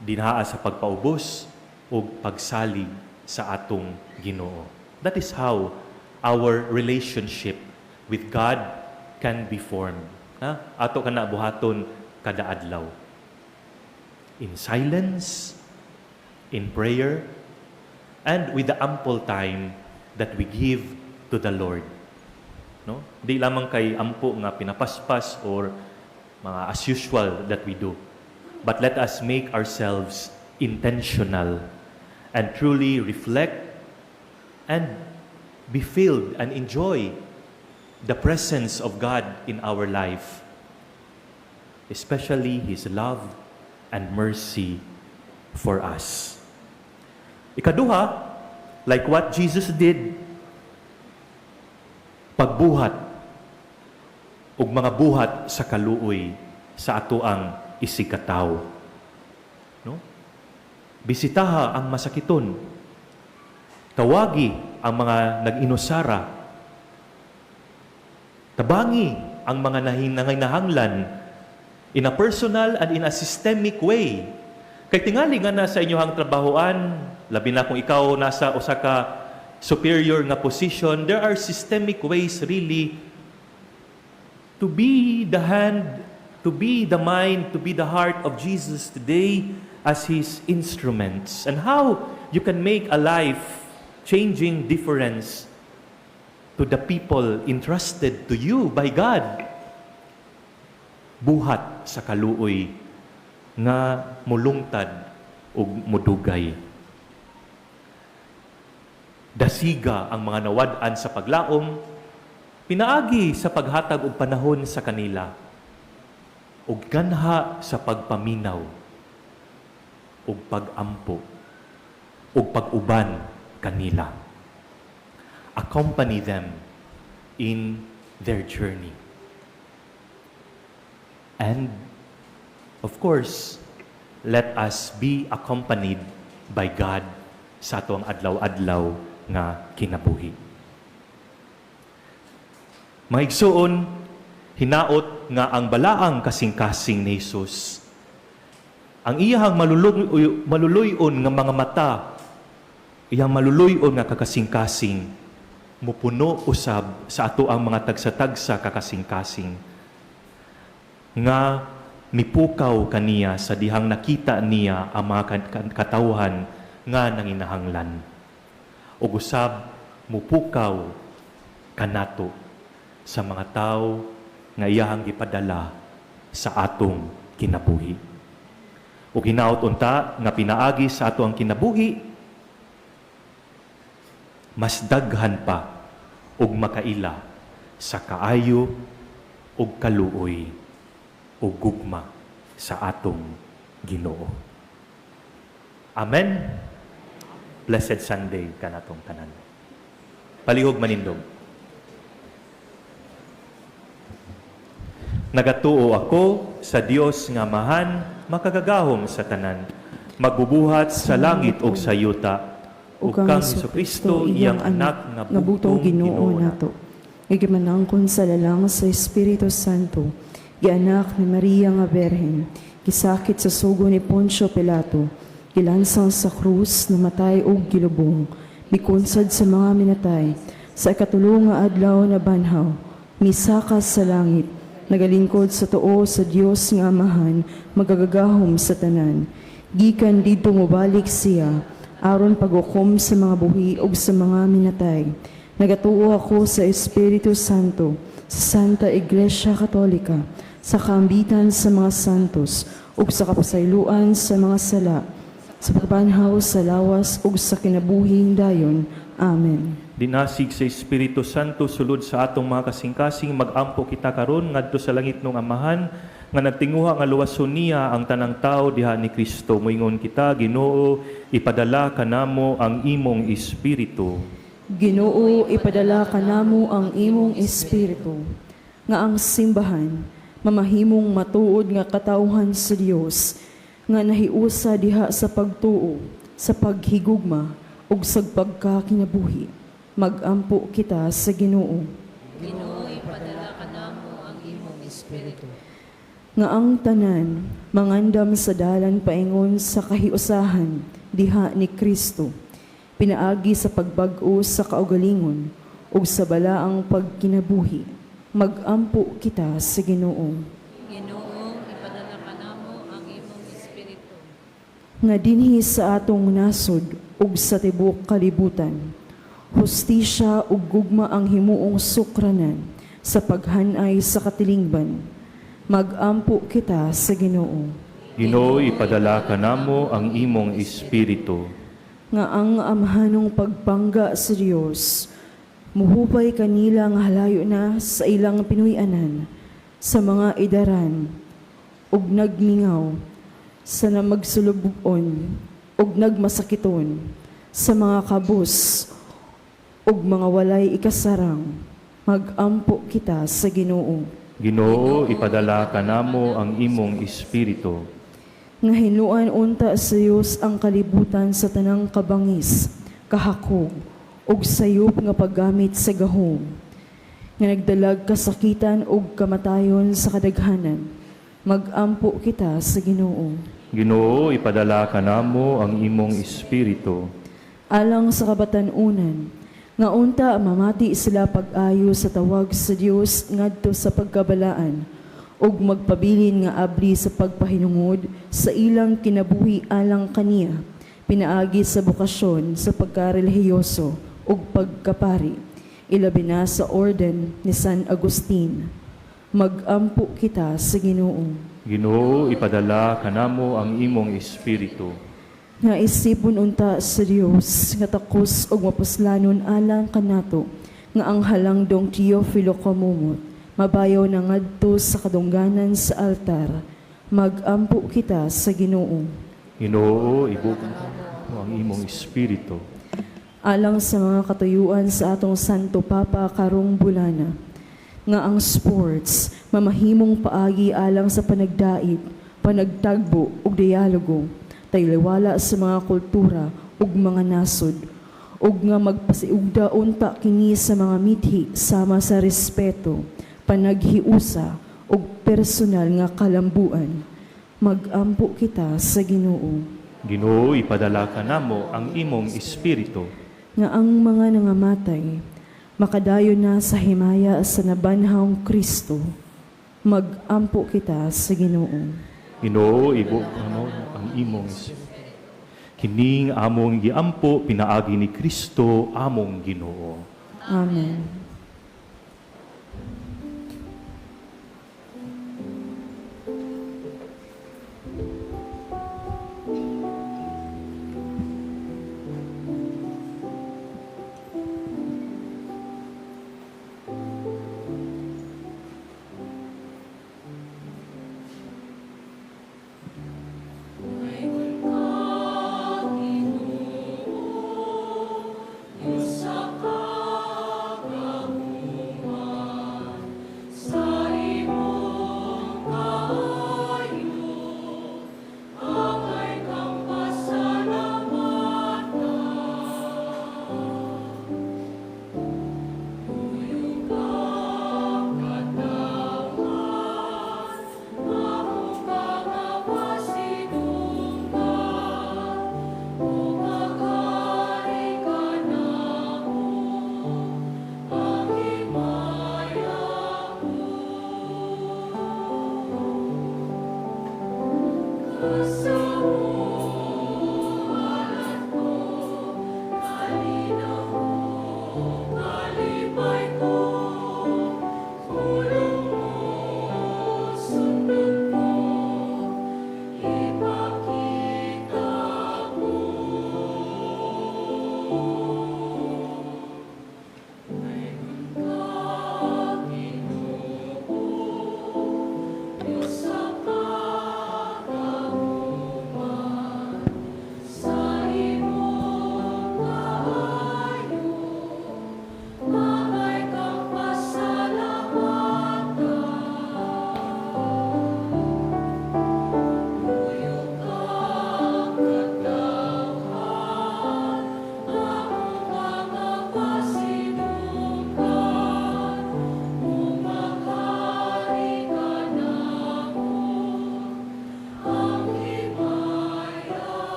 Dinhaa sa pagpaubos ug pagsalig sa atong Ginoo. That is how our relationship with God can be formed. Ha? Ato kana buhaton kada adlaw. In silence, in prayer, and with the ample time that we give to the Lord. No? Di lamang kay ampo nga pinapaspas or mga as usual that we do. But let us make ourselves intentional and truly reflect and be filled and enjoy the presence of God in our life, especially His love and mercy for us. Ikaduha, like what Jesus did, pagbuhat ug mga buhat sa kaluoy sa atoang isigkatawo. No? Bisitaha ang masakiton. Tawagi ang mga nag-inusara. Tabangi ang mga nanginahanglan in a personal and in a systemic way. Kay tingali nga na sa inyong trabahoan, labi na kung ikaw nasa usa ka superior nga position, there are systemic ways really to be the hand, to be the mind, to be the heart of Jesus today as His instruments. And how you can make a life-changing difference to the people entrusted to you by God. Buhat sa kaluoy nga mulungtad ug mudugay. Dasiga ang mga nawad-an sa paglaom pinaagi sa paghatag og panahon sa kanila ug ganha sa pagpaminaw ug pag-ampo ug pag-uban kanila. Accompany them in their journey. And of course, let us be accompanied by God sa atong adlaw-adlaw nga kinabuhi. Mga igsuon, hinaot nga ang balaang kasing-kasing ni Jesus, ang iyahang maluluy-on nga mga mata, iyang maluluy-on nga kakasing-kasing, mupuno usab sa atoang mga tagsa-tagsa kakasing-kasing, nga mipukaw kaniya sa dihang nakita niya ang mga katawhan nga nanginahanglan. Ug usab mupukaw kanato sa mga tawo nga iyahang gipadala sa atong kinabuhi. Ug hinaot unta nga pinaagi sa ato ang kinabuhi, mas daghan pa og makaila sa kaayo ug kaluoy ug gugma sa atong Ginoo. Amen. Blessed Sunday kanatong tanan. Palihog manindog. Nagatuo ako sa Dios nga Amahan, makagagahom sa tanan, magbubuhat sa langit ug sa yuta, ug kang Hesukristo, iyang anak nga nga bugtong bugtong Ginoo Ginoo nato. Nga gimanangkon sa lalang sa Espiritu Santo, gianak ni Maria nga Berhen, gisakit sa sugo ni Poncio Pilato, gilansang sa krus, namatay ug gilubong, mikunsad sa mga minatay, sa ikatulo nga adlaw na banhaw, Misaka sa langit, nagalingkod sa tuo sa Dios nga Amahan, magagagahom sa tanan. Gikan didto mobalik siya, aron paghukom sa mga buhi ug sa mga minatay. Nagatuo ako sa Espiritu Santo, sa Santa Iglesia Katolika, sa kaambitan sa mga santos, ug sa kapasayloan sa mga sala, sa pagbanhaw sa lawas ug sa kinabuhing dayon. Amen. Dinasig sa Espiritu Santo sulod sa atong mga kasing-kasing, magampo kita karon ngadto sa langit nung Amahan nga nagtinguha nga luwason niya ang tanang tao diha ni Kristo. Moingon kita, Ginoo, ipadala kanamo ang imong espiritu. Ginoo, ipadala kanamo ang imong espiritu, nga ang simbahan mamahimong matuod nga katawhan sa Dios, nga nahiusa diha sa pagtuo, sa paghigugma ug sa pagkakinabuhi. Magampo kita sa Ginoo. Ginoo, ipadala kanamo ang imong espiritu. Nga ang tanan mangandam sa dalan paingon sa kahiusahan diha ni Kristo, pinaagi sa pagbag-o sa kaugalingon ug sa balaang pagkinabuhi. Magampo kita sa Ginoo. Ginoo, ipadala kanamo ang imong espiritu. Nga dinhi sa atong nasod ug sa tibuok kalibutan, hustisya ug gugma ang himuong sukranan sa paghanay sa katilingban. Magampo kita sa Ginoo. Ginoo, ipadala kanamo ang imong espiritu. Nga ang amahanong pagbangga sa Dios muhupay kanila nga halayo na sa ilang pinuy-anan sa mga idaran ug nagmingaw sa namagsulubon ug nagmasakiton sa mga kabus ug mga walay ikasarang. Magampo kita sa Ginoo. Ginoo, ipadala kanamo ang imong espiritu. Nga hinuan unta sa Dios ang kalibutan sa tanang kabangis, kahakog, ug sayop nga paggamit sa gahom, nga nagdalag kasakitan ug kamatayon sa kadaghanan. Magampo kita sa Ginoo. Ginoo, ipadala kanamo ang imong espiritu. Alang sa kabatan-unan, nga unta mamati sila pag-ayo sa tawag sa Dios ngadto sa pagkabalaan, ug magpabilin nga abli sa pagpahinungod sa ilang kinabuhi alang kaniya, pinaagi sa bokasyon sa pagkarelihiyoso ug pagkapari, ilabi na sa orden ni San Agustin. Magampo kita sa Ginoo. Ginoo, ipadala kanamo ang imong espiritu. Nga isipon unta sa Dios nga takos og mapuslanon alang kanato, nga ang halangdong Teofilo Camomot mabayaw na ngadto sa kadungganan sa altar. Magampo kita sa Ginoo. Ginoo, ibuka mo ang imong espiritu. Alang sa mga katuyuan sa atong Santo Papa karong bulana, nga ang sports mamahimong paagi alang sa panagdait, panagtagbo ug dialogo, tayliwala sa mga kultura ug mga nasod, ug nga magpasiugda unta kini sa mga mithi sama sa respeto, panaghiusa ug personal nga kalambuan. Magampo kita sa Ginoo. Ginoo, ipadala kanamo ang imong espiritu. Nga ang mga nangamatay makadayon na sa himaya sa nabanhawng Kristo. Magampo kita sa Ginoo. Ginoo, ibuka mo ang imong espiritu. Kining among giampo pinaagi ni Kristo among Ginoo. Amen. Sa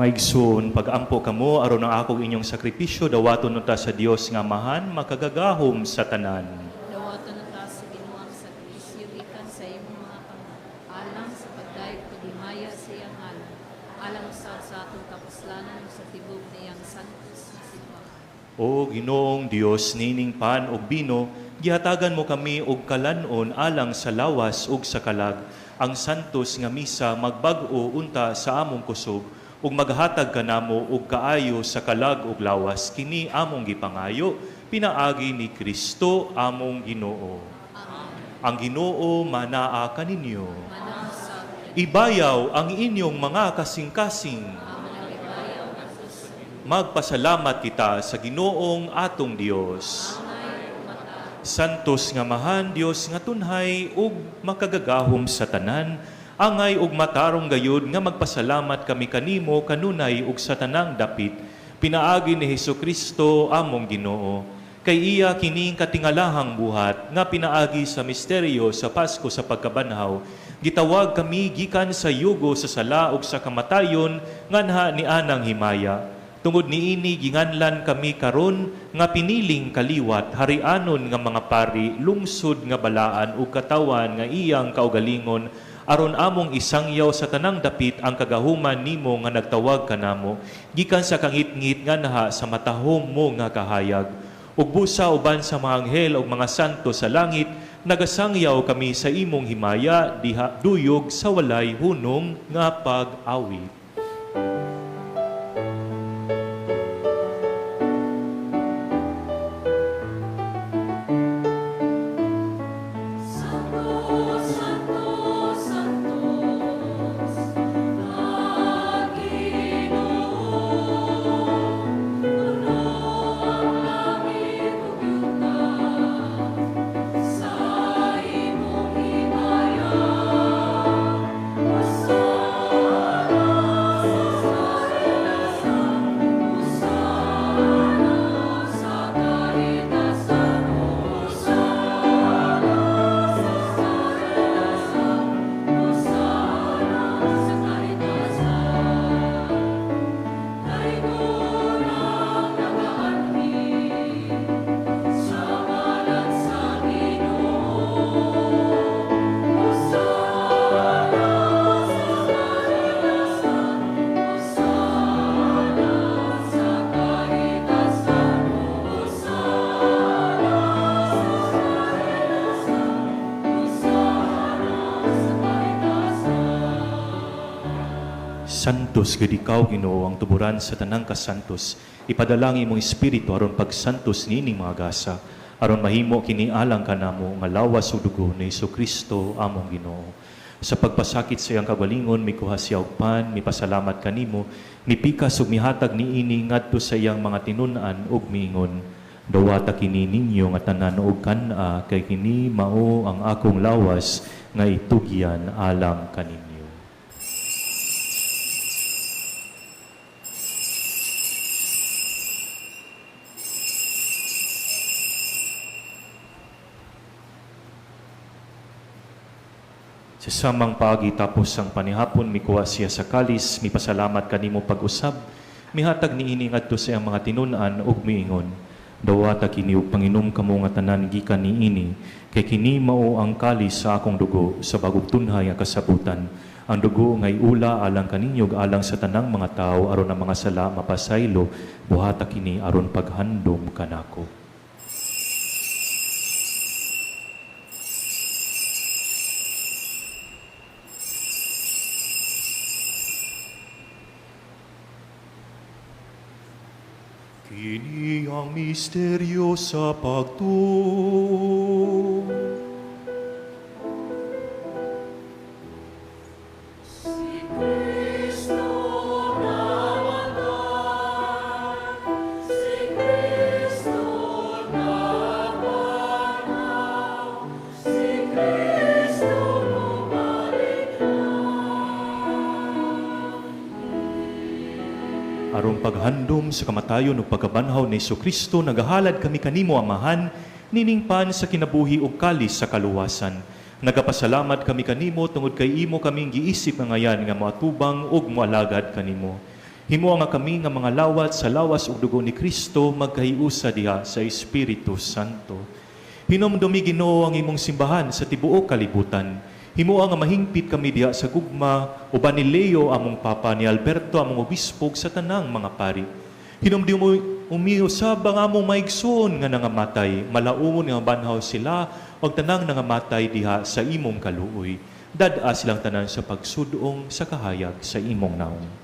Mga igsoon, pag-ampo kamo aron ang akong inyong sakripisyo dawaton unta sa Dios nga Amahan makagagahom sa tanan. Dawaton unta sa Ginoo ang sakripisyo gikan sa imong mga kamot, alang sa pagdayeg paghimaya sa iyang ngalan, alang usab sa atong kapuslanan ug sa tibuok niyang santos nga simbahan. O Ginoong Dios, nining pan ug bino, gihatagan mo kami og kalan-on alang sa lawas ug sa kalag. Ang santos nga misa magbag-o unta sa among kusog ug maghatag kanamo og kaayo sa kalag ug lawas, kini among gipangayo pinaagi ni Kristo among Ginoo. Ang Ginoo manaa kaninyo. Ibayaw ang inyong mga kasing-kasing. Magpasalamat kita sa Ginoong atong Dios. Santos nga Amahan, Dios nga tunhay ug makagagahom sa tanan, angay ug matarong gayud nga magpasalamat kami kanimo kanunay ug sa tanang dapit, pinaagi ni Hesukristo among Ginoo. Kay iya kining katingalahang buhat nga pinaagi sa misteryo sa Pasko sa pagkabanhaw, gitawag kami gikan sa yugo sa sala ug sa kamatayon nganha ni anang himaya. Tungod niini ginganlan kami karon nga piniling kaliwat, harianon nga mga pari, lungsod nga balaan ug katawan nga iyang kaugalingon, aron among isangyaw sa tanang dapit ang kagahuman nimo nga nagtawag kanamo gikan sa kangitngit nganha sa matahom mo nga kahayag. Ug busa uban sa mga anghel ug mga santo sa langit, nagasangyaw kami sa imong himaya diha duyog sa walay hunong nga pag-awit. Santo, Santo, Santos, ang Ginoo, puno ang langit ug yuta sa imong himaya. Hosana sa kaitasan, Hosana sa kaitasan, Hosana sa kaitasan, Hosana sa kaitasan. Daygon ang nagaanhi sa ngalan sa Ginoo. Hosana sa kaitasan, Hosana sa kaitasan, Hosana sa kaitasan, Hosana sa kaitasan. Santos gid ikaw, Ginoo, ang tuburan sa tanang kasantos. Ipadala ang imong espiritu aron pagsantos niining mga gasa, aron mahimo kini alang kanamo nga lawas ug dugo ni Kristo among Ginoo. Sa pagpasakit sa iyang kaugalingon, mikuha siya og pan, mipasalamat kanimo, mipikas ug mihatag niini ngadto sa iyang mga tinun-an ug miingon: "Dawata kini ninyo nga tanan og kan-a, kay kini mao ang akong lawas nga itugyan alang kaninyo." Sa samang paagi tapos ang panihapon, mikuha siya sa kalis, mipasalamat kanimo pag-usab, mihatag niini ngadto sa iyang mga tinun-an ug miingon: "Dawata kini ug panginom kamo nga tanan gikan niini, kay kini mao ang kalis sa akong dugo sa bagong tunhay nga kasabutan. Ang dugo nga iula alang kaninyo ug alang sa tanang mga tawo aron ang mga sala mapasaylo. Buhata kini aron paghandom kanako." Kini ang misteryo sa pagtuo. Si Kristo namatay, si Kristo nabanhaw, si Kristo mobalik na. Aron paghandom sa kamatayon ug pagkabanhaw ni Kristo, nagahalad kami kanimo, Amahan, nining pan sa kinabuhi ug kalis sa kaluwasan. Nagapasalamat kami kanimo tungod kay imo kaming giisip nga ngayan nga moatubang ug moalagad kanimo. Himoa nga kami nga mga lawat sa lawas ug dugo ni Kristo magkahiusa diha sa Espiritu Santo. Hinumdumi, Ginoo, ang imong simbahan sa tibuok kalibutan. Himoa nga mahingpit kami diha sa gugma uban ni Leo among Papa, ni Alberto among obispo ug sa tanang mga pari. Hinumdumi usab ang among maigsoon nga nangamatay, malaumon nga banhaw sila ug tanang nangamatay diha sa imong kaluoy. Dad-a silang tanan sa pagsudong sa kahayag sa imong naong.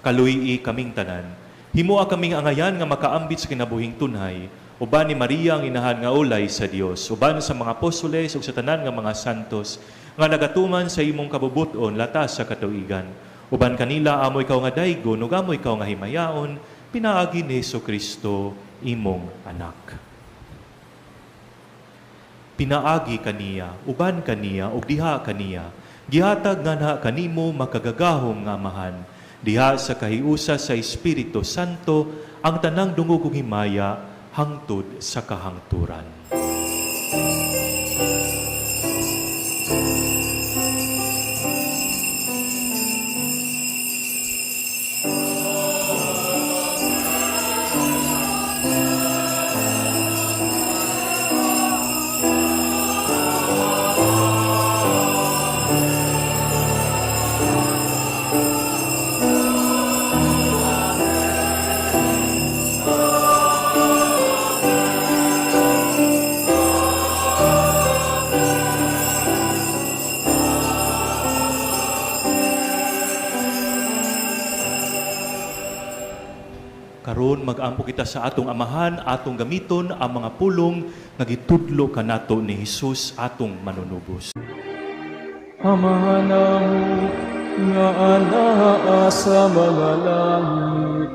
Kaluy-i kaming tanan. Himoa kaming angayan nga makaambit sa kinabuhing tunhay, uban ni Maria ang inahan nga ulay sa Dios, uban sa mga apostoles ug sa tanan nga mga santos nga nagatuman sa imong kabubuton latas sa katuigan. Uban kanila amo ikaw nga daygon ug amo ikaw nga himayaon, pinaagi ni Hesukristo imong anak. Pinaagi kaniya, uban kaniya ug diha kaniya, gihatag nganha kanimo makagagahom nga Amahan, diha sa kahiusa sa Espiritu Santo ang tanang dungog ug himaya hangtod sa kahangturan. Karon mag-ampo kita sa atong Amahan, atong gamiton ang mga pulong nga gitudlo kanato ni Hesus atong manunubos. Amahan namo nga anaa sa mga langit,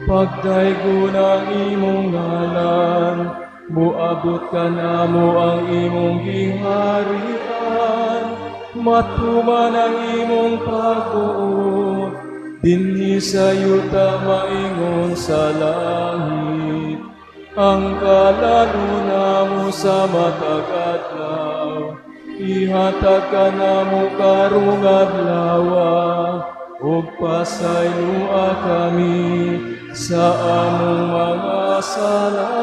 pagdaygon ang imong ngalan, moabot kanamo ang imong giharian, matuman ang imong pagbuot, dinhi sa yuta maingon sa langit. Ang kalaluna namo sa matag adlaw, ihatag kanamo karong adlaw, ug pasayloa kami sa among mga sala,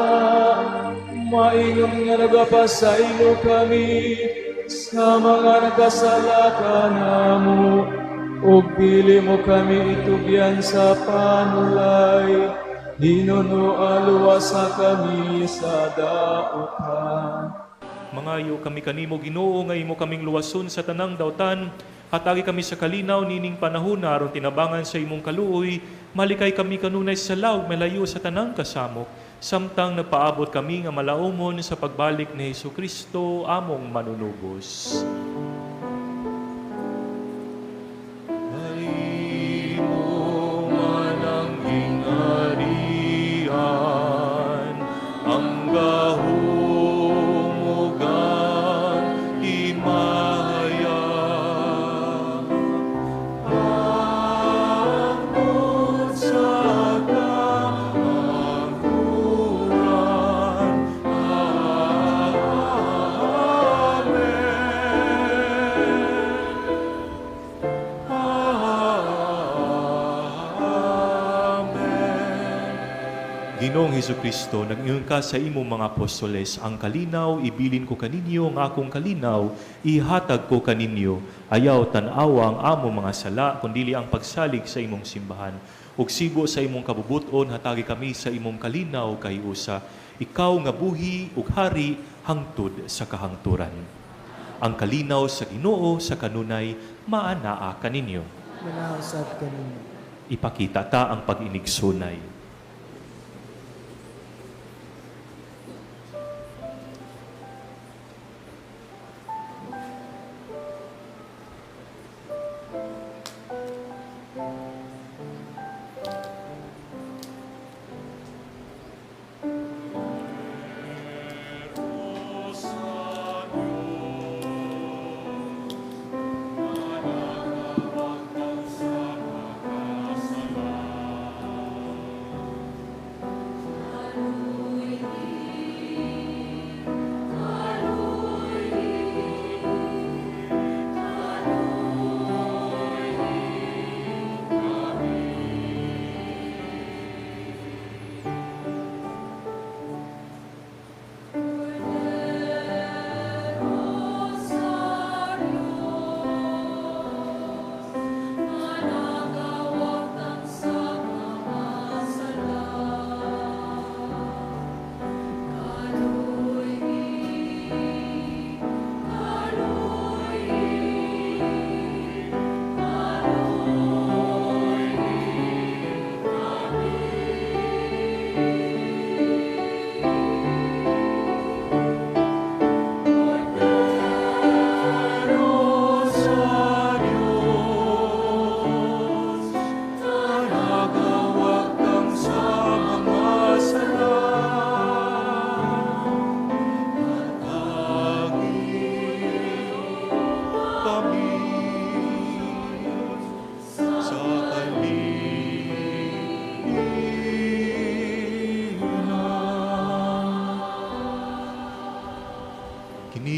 maingon nga nagapasaylo kami sa mga nagkasala kanamo, ug dili mo kami itugyan sa panulay, hinunoa luwasa kami sa dautan. Mangayo kami kanimo, Ginoo, nga imo kaming luwason sa tanang dautan. Hatagi kami sa kalinaw nining panahon aron tinabangan sa imong kaluoy, malikay kami kanunay sa laog malayo sa tanang kasamok, samtang nagpaabot kami nga malaumon sa pagbalik ni Hesukristo among manunubos. Imo man ang gingharian, ang gahom ug ang himaya, hangtod sa kahangturan. Amen. Amen. Ginoong Hesukristo, nag-ingon ka sa imong mga apostoles, ang kalinaw ibilin ko kaninyo, ang akong kalinaw ihatag ko kaninyo. Ayaw tan-awa ang among mga sala, kundili ang pagsalig sa imong simbahan. Ug sibo sa imong kabubuton, hatagi kami sa imong kalinaw kahiusa. Ikaw nga buhi ug hari hangtod sa kahangturan. Ang kalinaw sa Ginoo sa kanunay maanaa kaninyo. Manausab kaninyo. Ipakita ta ang pag-inigsunay.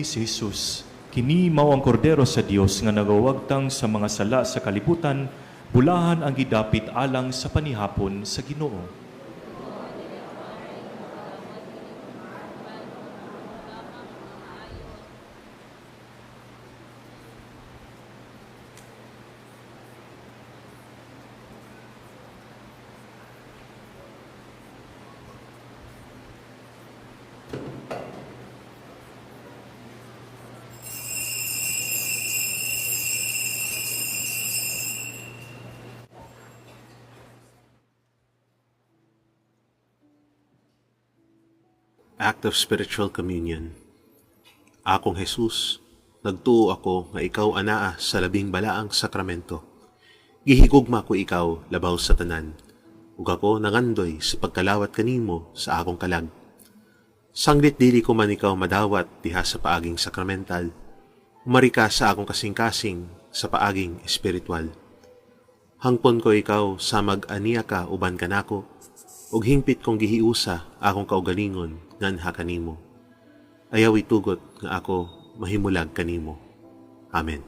Misulti si Jesus, "Kini mao ang kordero sa Dios nga nagawagtang sa mga sala sa kalibutan, bulahan ang gidapit alang sa panihapon sa Ginoo." Act of Spiritual Communion. Akong Jesus, nagtuo ako nga ikaw anaa sa labing balaang sakramento. Gihigugma ko ikaw labaw sa tanan, ug ako nangandoy sa pagkalawat kanimo sa akong kalag. Sanglit dili ko man ikaw madawat diha sa paaging sakramental, umari ka sa akong kasing-kasing sa paaging espiritual. Hangpon ko ikaw sa mag-aniya ka uban kanako, ug hingpit kong gihiusa akong kaugalingon nganha kanimo. Ayaw itugot nga ako mahimulag kanimo. Amen.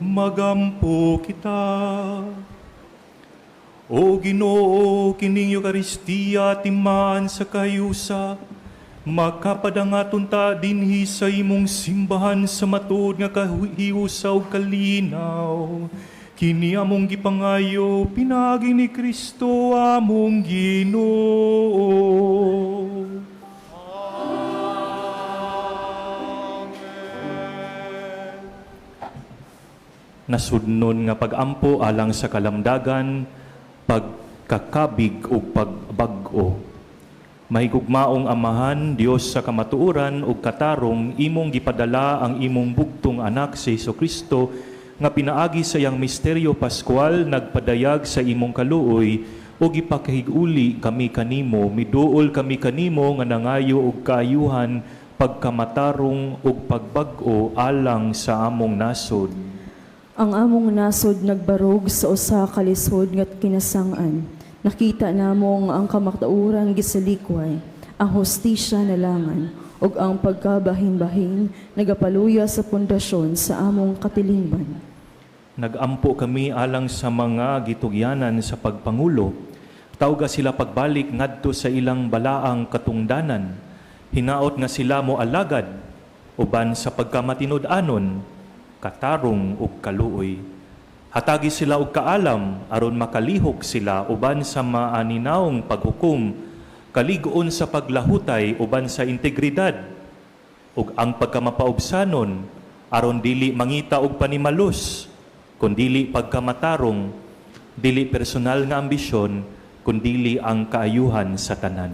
Magampo kita. O Ginoo, kining Eukaristiya timaan sa kahiusa, makapadangaton ta dinhi sa imong simbahan sa matuod nga kahiusa ug kalinaw. Kini among gipangayo pinaagi ni Kristo among Ginoo. Nasudnon nga pag-ampo alang sa kalamdagan, pagkakabig ug pagbag-o. Mahigugmaong Amahan, Dios sa kamatuoran ug katarong, imong gipadala ang imong bugtong anak si Hesukristo nga pinaagi sa iyang misteryo pascual nagpadayag sa imong kaluoy ug gipakahig-uli kami kanimo. Miduol kami kanimo nga nangayo og kaayuhan, pagkamatarong ug pagbag-o alang sa among nasod. Ang among nasod nagbarog sa usa ka lisod nga kinasang-an. Nakita namo nga ang kamatuoran gisalikway, ang hustisya nalangan, ug ang pagkabahin-bahin nagapaluya sa pundasyon sa among katilingban. Nagampo kami alang sa mga gitugyanan sa pagpangulo. Tawga sila pagbalik ngadto sa ilang balaang katungdanan. Hinaot nga sila mo alagad uban sa pagkamatinud-anon, katarong ug kaluoy. Hatagi sila og kaalam aron makalihok sila uban sa maaninawong paghukom, kalig-on sa paglahutay uban sa integridad, ug ang pagkamapaubsanon aron dili mangita og panimalus, kundili pagkamatarong, dili personal nga ambisyon, kundili ang kaayuhan sa tanan.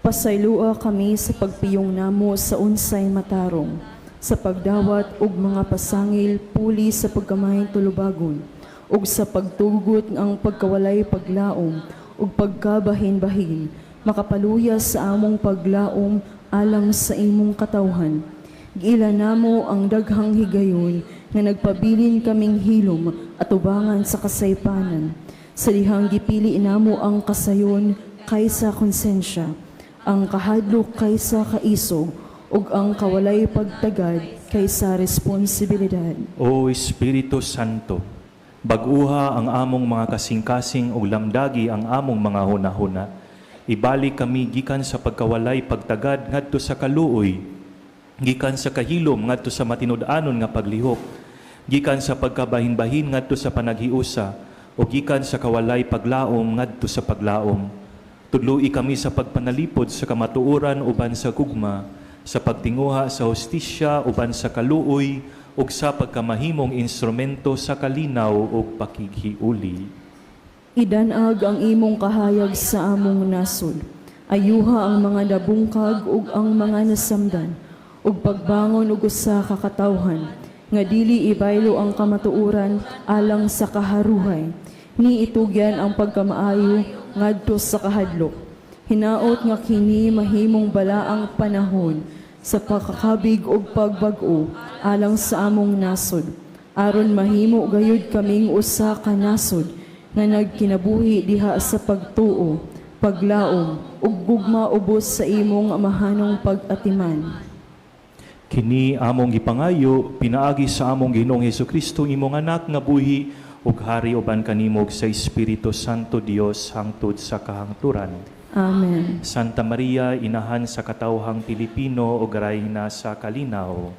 Pasaylua kami sa pagpiyong namo sa unsay matarong, sa pagdawat og mga pasangil puli sa pagkamahing tulubagon, ug sa pagtugot ang pagkawalay paglaom ug pagkabahin-bahin, makapaluya sa among paglaom alang sa imong katawhan. Giila namo ang daghang higayon nga nagpabilin kaming hilom at ubangan sa kasaypanan. Sa dihang gipili namo ang kasayon kaysa konsensya, ang kahadlok kaysa kaisog, ug ang kawalay pagtagad kaysa responsibilidad. O Espiritu Santo, bag-uha ang among mga kasing-kasing ug lamdagi ang among mga hunahuna. Ibalik kami gikan sa pagkawalay pagtagad ngadto sa kaluoy, gikan sa kahilom ngadto sa matinud-anon nga paglihok, gikan sa pagkabahin-bahin ngadto sa panaghiusa, o gikan sa kawalay paglaom ngadto sa paglaom. Tudloi kami sa pagpanalipod sa kamatuoran uban sa gugma, sa pagtinguha sa hustisya uban sa kaluoy, ug sa pagkamahimong instrumento sa kalinaw ug pakighiuli. Idanag ang imong kahayag sa among nasod. Ayuha ang mga nabungkag ug ang mga nasamdan, ug pagbangon og usa ka katawhan nga dili ibaylo ang kamatuoran alang sa kaharuhay, ni itugyan ang pagkamaayo ngadto sa kahadlok. Hinaot nga kini mahimong balaang panahon sa pagkakabig ug pagbag-o alang sa among nasod, aron mahimo gayud kaming usa ka nasod nga nagkinabuhi diha sa pagtuo, Paglaom ug gugma ubos sa imong amahanong pag-atiman. Kini among gipangayo pinaagi sa among Ginoong Hesukristo, imong anak nga buhi ug hari uban kanimo sa Espiritu Santo Dios hangtod sa kahangturan. Amen. Santa Maria, inahan sa katawhang Pilipino ug rayna sa kalinaw.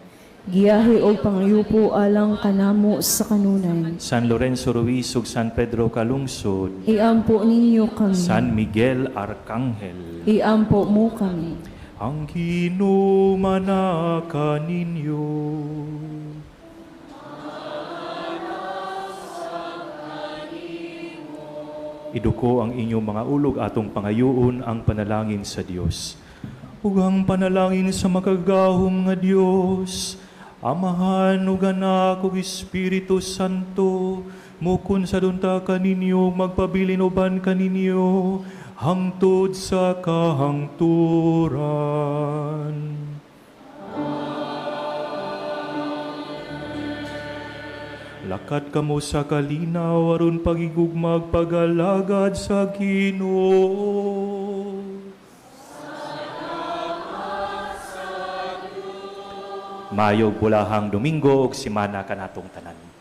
Giyahe og pangayupo alang kanamo sa kanunay. San Lorenzo Ruiz ug San Pedro Calungsod, Iampo ninyo kami. San Miguel Arcangel. Iampo mo kami. Ang Ginoo manaka ninyo. Iduko ang inyong mga ulog, atong pangayuon ang panalangin sa Dios. Ug ang panalangin sa makagagahom nga Dios, Amahan ug Anak ug Espiritu Santo, mukon sa dunta kaninyo, magpabilin uban kaninyo hangtod sa kahangturan. Lakat kamo sa kalinaw aron pagigugmag pagalagad sa Ginoo. Maayong bulahang Domingo ug simana kanatong tanan.